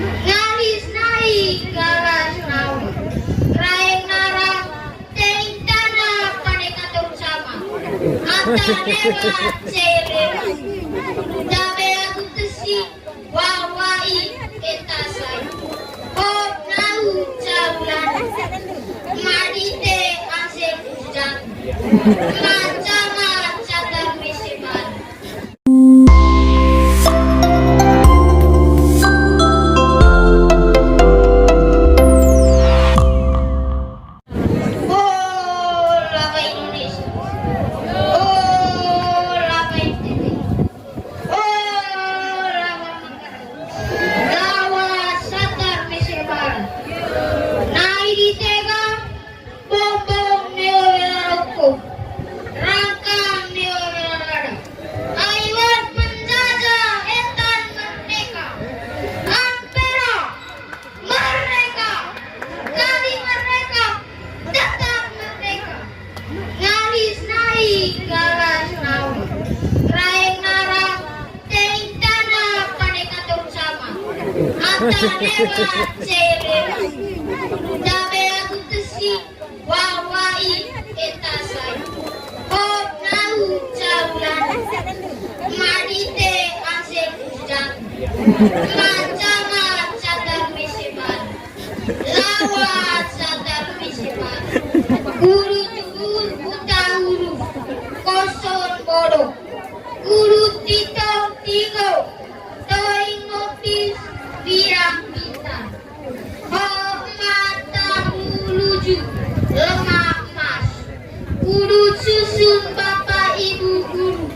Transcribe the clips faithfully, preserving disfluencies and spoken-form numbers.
Ngalih nai galas nawa. Raeng nara teng tana pane katong sama. Ata newa celewa. Tabe aku tesi wawai eta sai. Hop nau cabulan. Madite ase kujang. Macama catar mesebar. Oh, laba Indonesia. Oh, laba N T B. Oh, laba Manggarai. Lawa satar mesebar. Nai di tega, bombong neo wela rokok. Rangkang neo wela lada. Aiwan penjajah etan merdeka. Ampera. Merdeka! Kami merdeka! Tetap merdeka! Ngalih nai galas nawa. Raeng nara teng tana pane katong sama. Ata newa celewa. Tabe aku tesi wawai eta sai. Hop nau cabulan. Madite ase kujang. Macama catar mesebar. Lawa catar mesebar. Guru tugur buta huruf. Kosong bodoh. Guru titong tigo. Toing motis birang bintang. Ho mata muluju lemak emas. Kudu susun Bapak Ibu guru.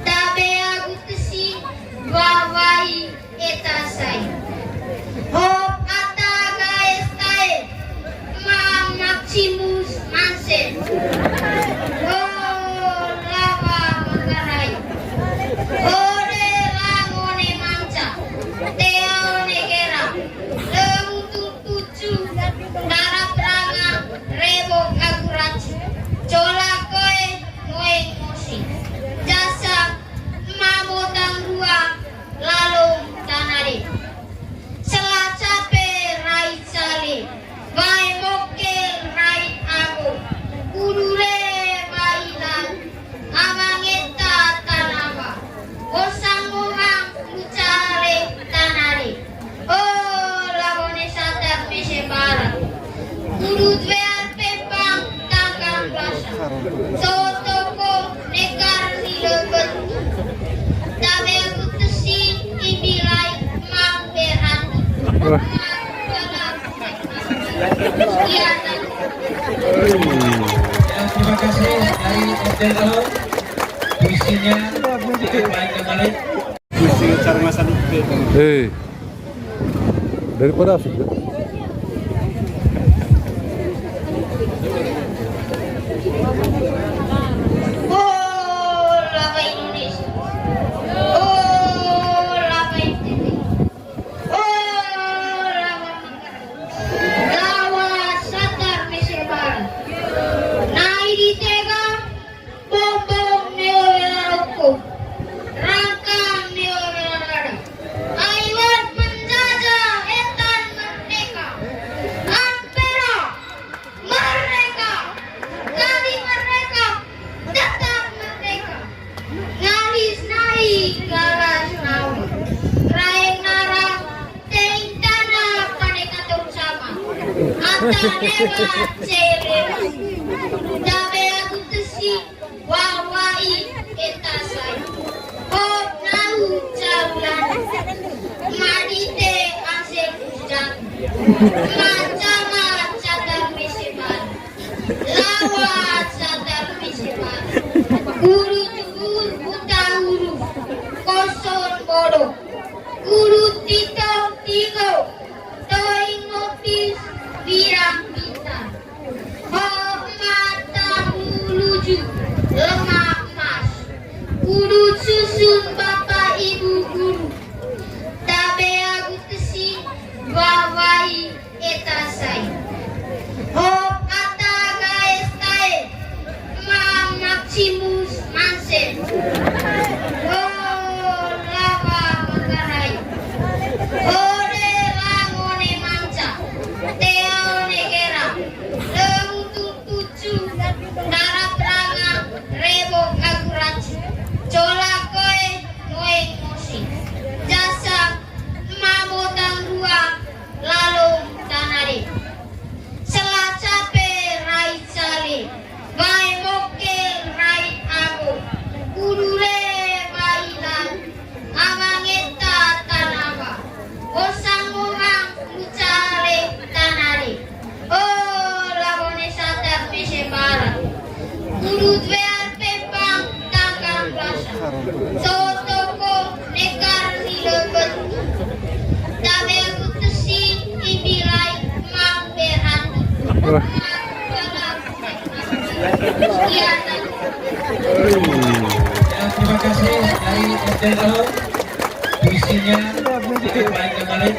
Tabe aku tesi wawai eta sai. Hop ata gaes tae. Ma Maximus Mansen. Ho lawa Manggarai. Ode langone manca. Teaone gera. Lemutung tucu. Tarap ranga. Rebok aku raci. Cola koe. Moeng mosi. Jasa. Mamo tangrua. Lalong tanade. Sela cape rai cale. Wae moke rai ago. Udure bai lau. Amang eta tanawa. Osang mohang lucale tanade. Oh, lawone satar mese barat. Kudu due arpe pang tanggang basa. Sotoko nekar ni lebet. Tabe aku tesi ibilai mang berhati. Wah. Sekian. Ya, terima kasih dari Hotel Laut. Puisinya kita kembali. Eh, daripada asik ya. Oh, laba Indonesia. Oh, laba N T B. Oh, laba Manggarai. Lawa satar mesebar. Nai di tega. Bombong neo wela rokok, rangkang neo wela lada. Aiwan penjajah etan merdeka. Ampera, merdeka. Kami merdeka, tetap merdeka. Ngalih nai galas nawa. Raeng nara teng tana pane katong sama. Ata newa celewa. Tabe aku tesi wawai eta sai. Hop nau cabulan. Madite ase kujang. Macama catar mesebar. Lawa catar mesebar. Guru tugur buta huruf. Kosong bodoh. Kudu titong tigo, toing motis, birang bintang. Ho mata muluju, lemak emas. Kudu susun Bapak Ibu guru. Tabe aku tesi, wawai eta Ya, terima kasih dari S D Nol. Puisinya kita baik kembali.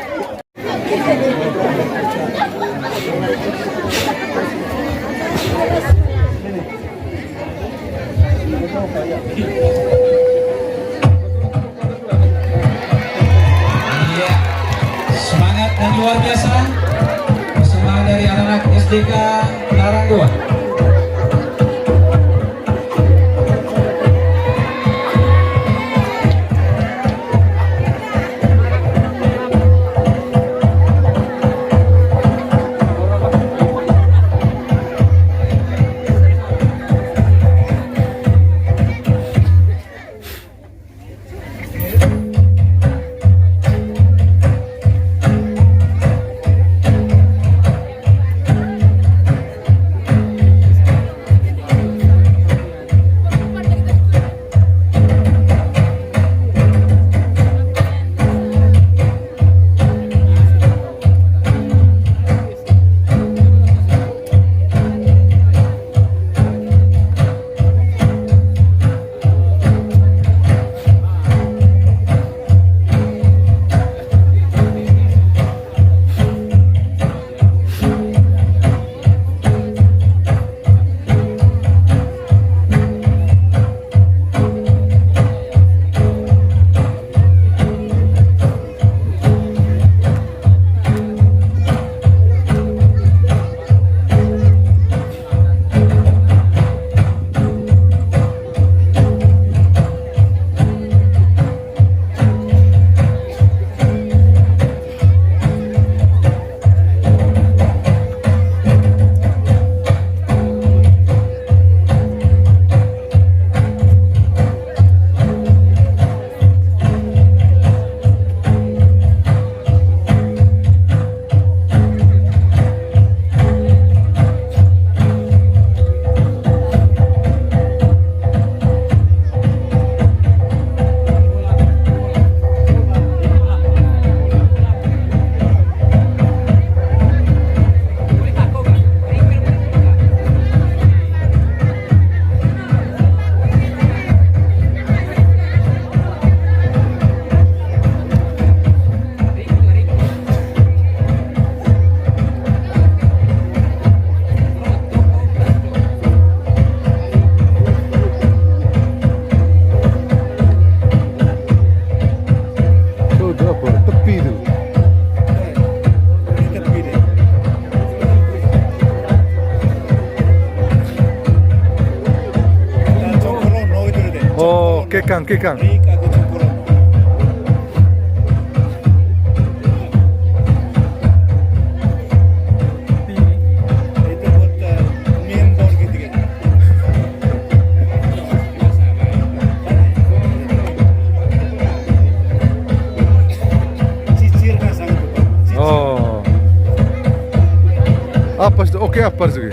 Iya. Semangat dan luar biasa. Semangat dari anak-anak S D K Naranggoa. Tuh, tuh apa? Tepi tuh. Oh, kekang, kekang. Oh. Apa sih? Oke, apa sih?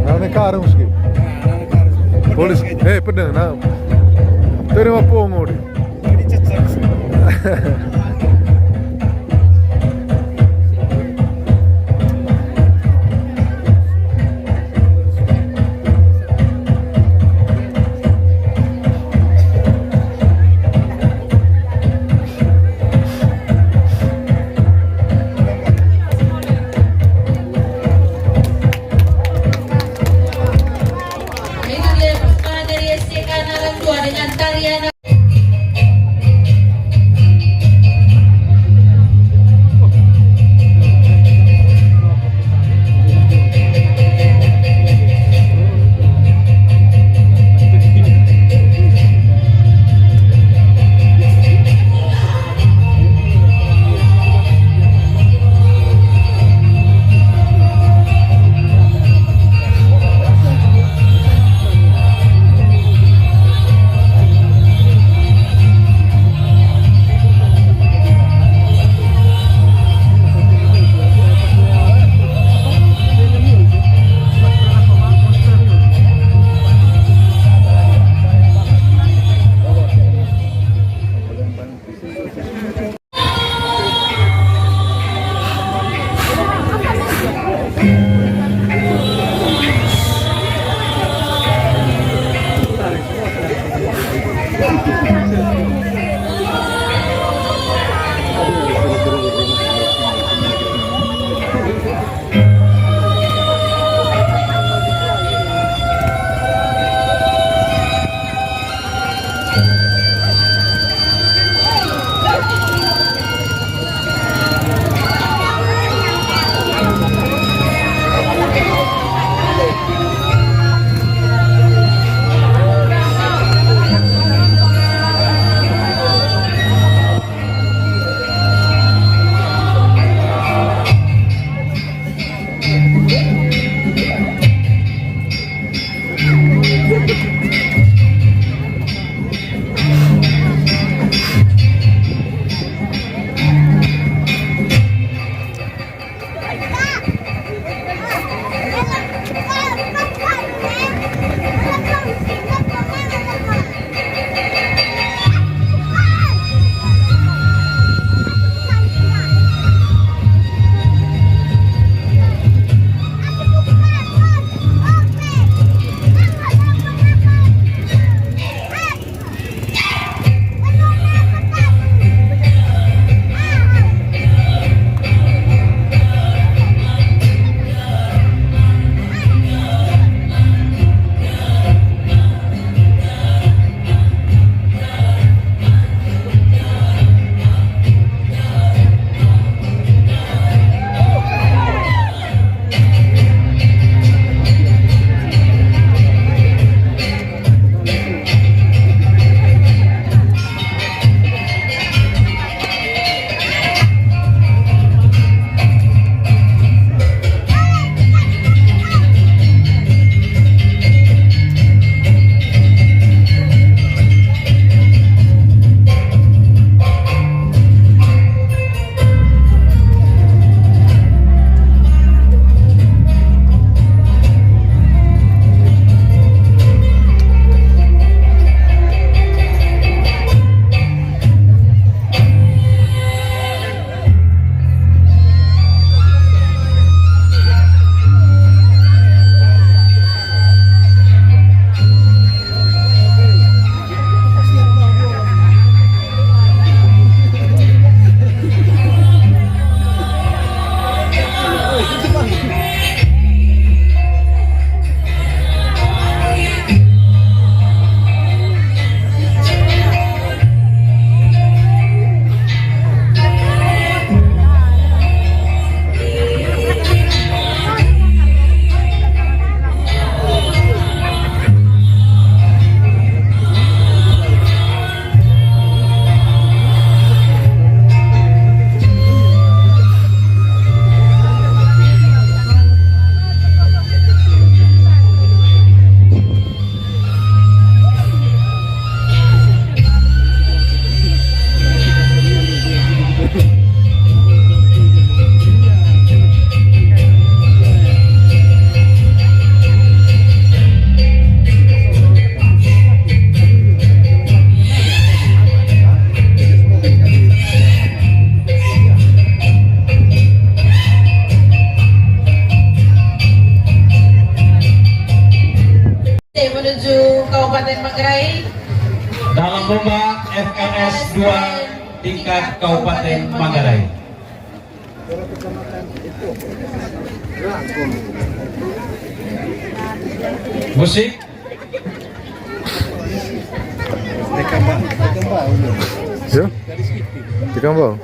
Nane karung ski. Polis, eh, pedang, nah. Terima pungo di. Menuju Kabupaten Manggarai. Dalam lomba F R S dua tingkat Kabupaten Manggarai. Musik. Ya? Tikam, Bang.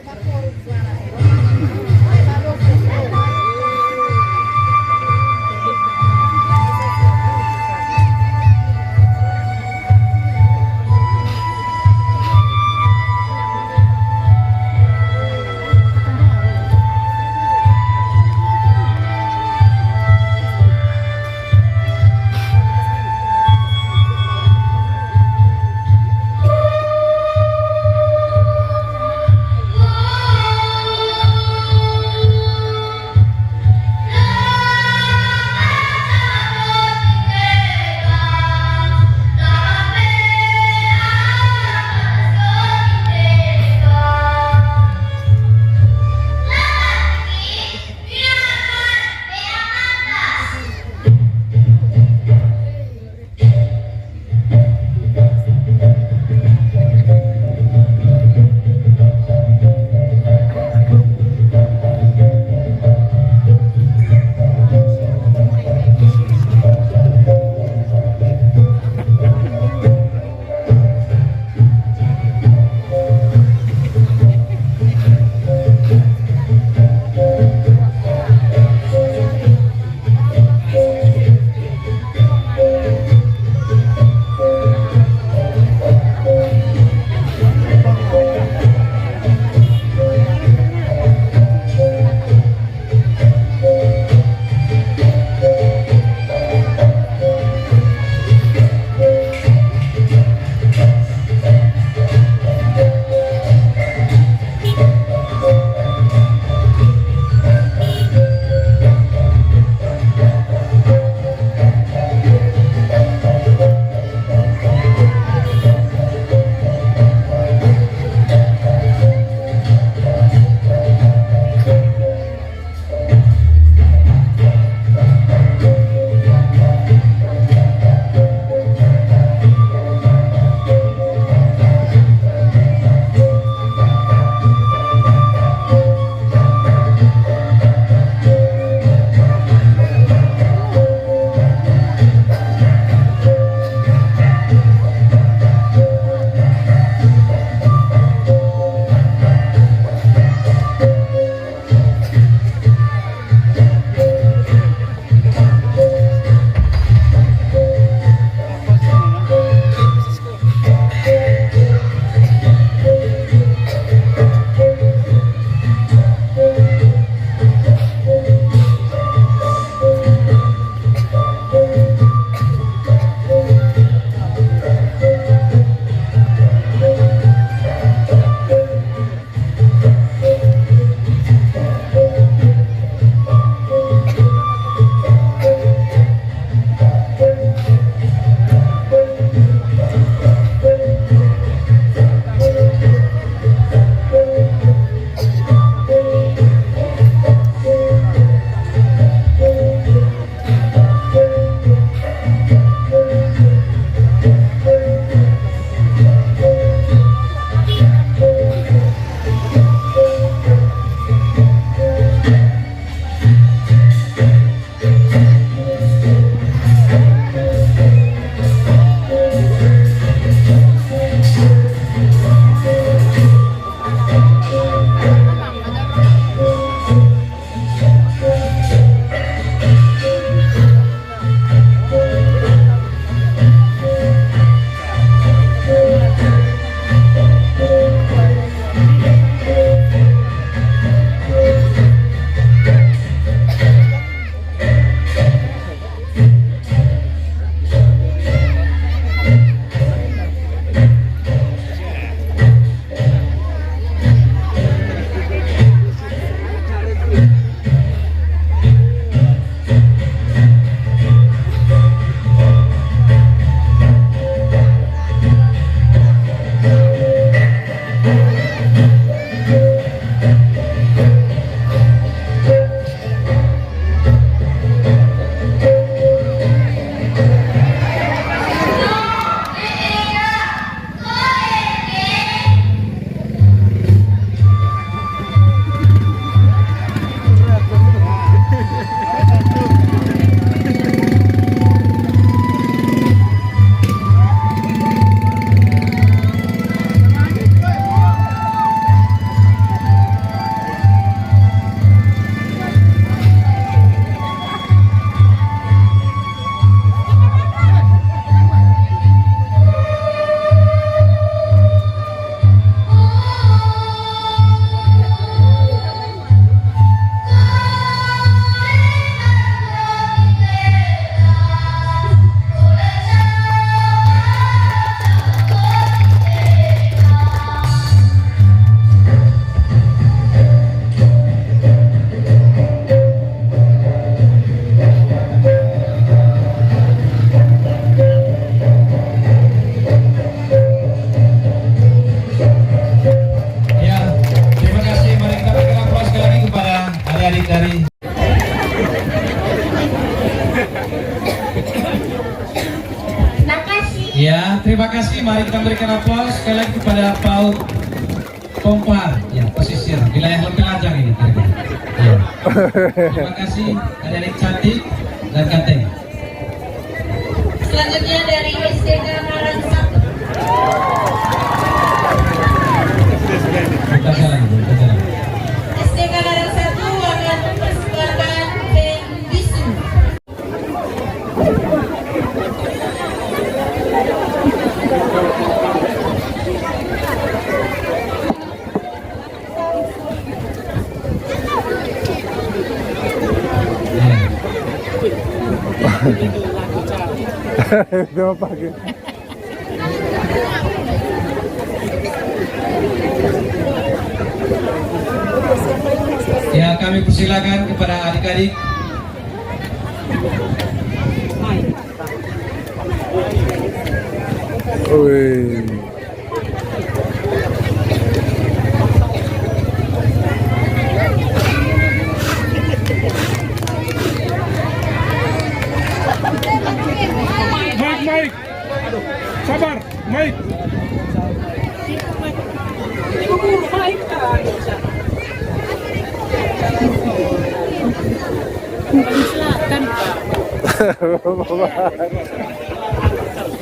Terima kasih, mari kita berikan aplaus sekali lagi kepada Paut Pompa, ya, pesisir, wilayah Lempeng Lajang ini, kira-kira. Ya. Terima kasih, adik-adik cantik dan ganteng. Selanjutnya dari S D K Karang satu. Bukan salah, bukan salah. S D K Karang satu akan mempersembahkan band Bisu. Itu apa gitu? Ya, kami persilakan kepada adik-adik. Wih. Mike, Mike. Sabar, Mike. Selatan.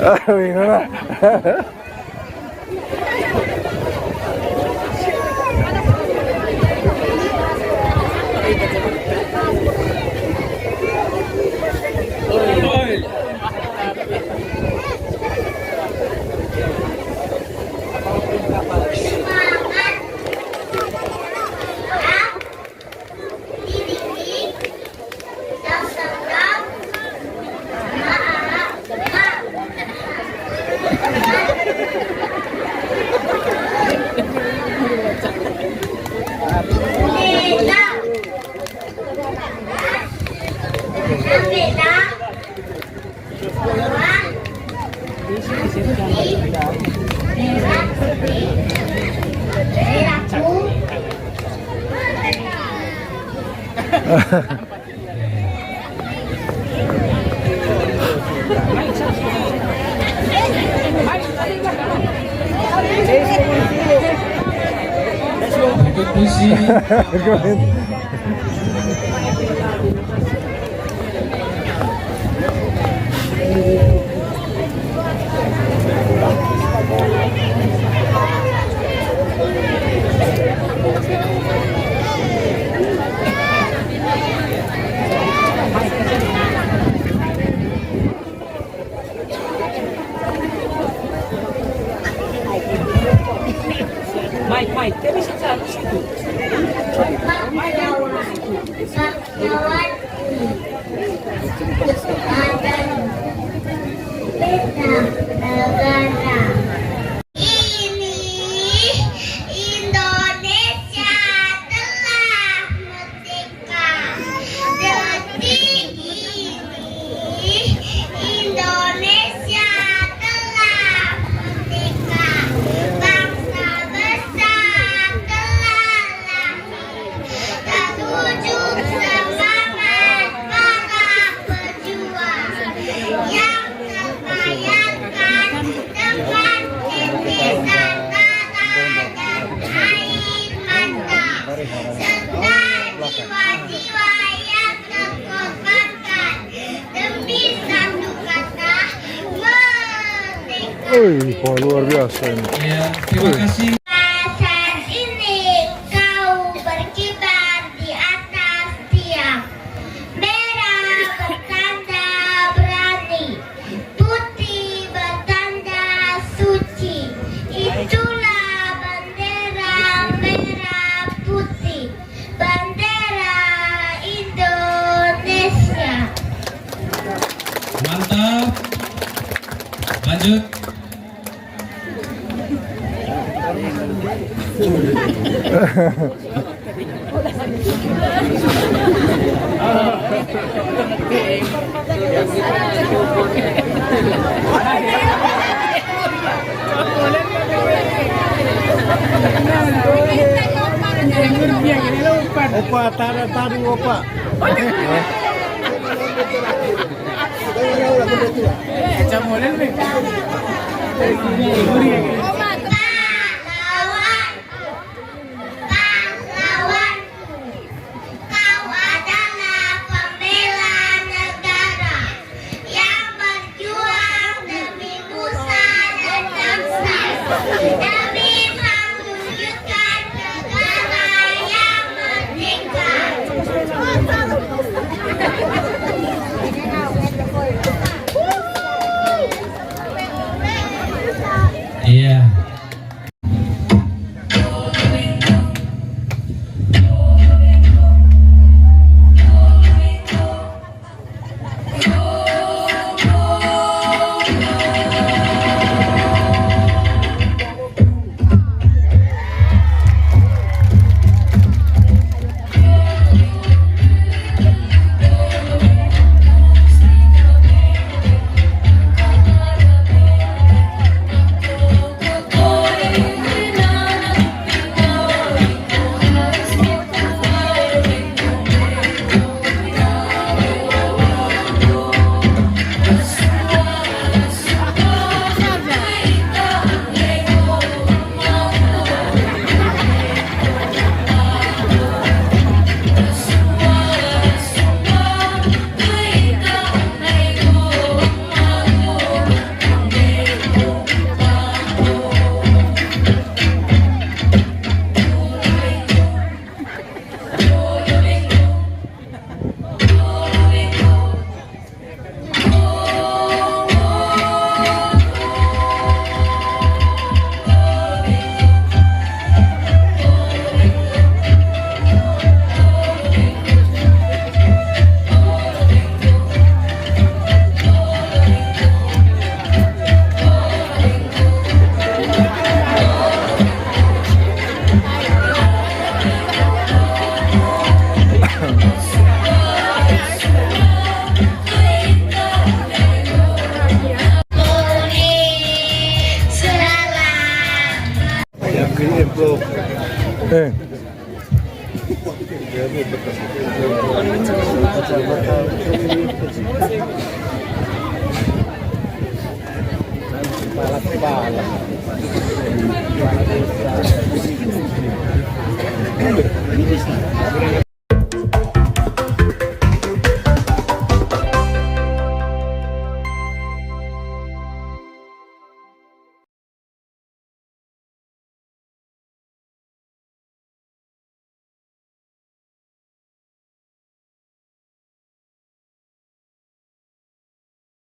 Ah, gimana? Berikut puisi. Mike, Mike, dia bisa cari situ. Mike, dia bisa situ. Ini Indonesia telah merdeka. Detik ini Indonesia telah merdeka. Bangsa besar telah lahir. Terwujud semangat para pejuang yang terbayarkan dengan tetesan darah dan air mata, serta jiwa-jiwa yang terkorbankan demi satu kata merdeka. Wih, wah, luar biasa ini. Ya, terima kasih. Saat ini kau berkibar di atas tiang. Merah bertanda berani, putih bertanda suci. Itulah bendera merah putih, bendera Indonesia. Mantap. Lanjut. Opa, tada tadu, opa. Macam model ni.